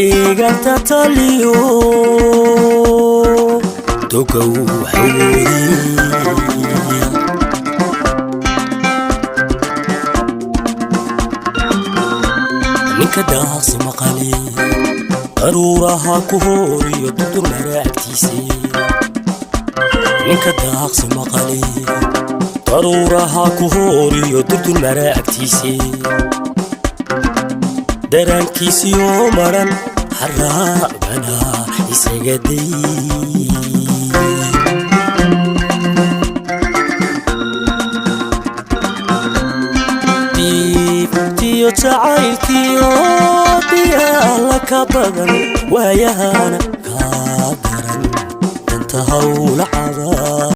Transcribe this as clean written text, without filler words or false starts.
Deegaanta taliyo dogow hawoodin. Ninka daaqsi maqali daruuraha ku hooriyo dudur maraagtiisii. Ninka daaqsi maqali daruuraha ku hooriyo durdur maraagtiisii, daraankiisiyoo maran xaraabana isaga day. Diibtiyo jacaylkiyo diyaala ka badan, waayahana kaa daran danta hawla carar.